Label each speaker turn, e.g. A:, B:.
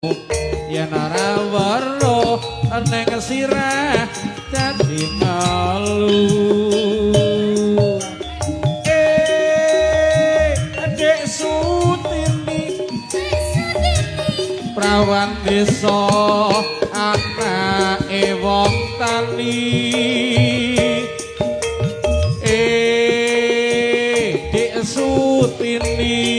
A: Yen ora weruh ning sirah dadi ngelu. Eh, Dek Sutini, prawan desa, anake wong tani. Eh, Dek Sutini.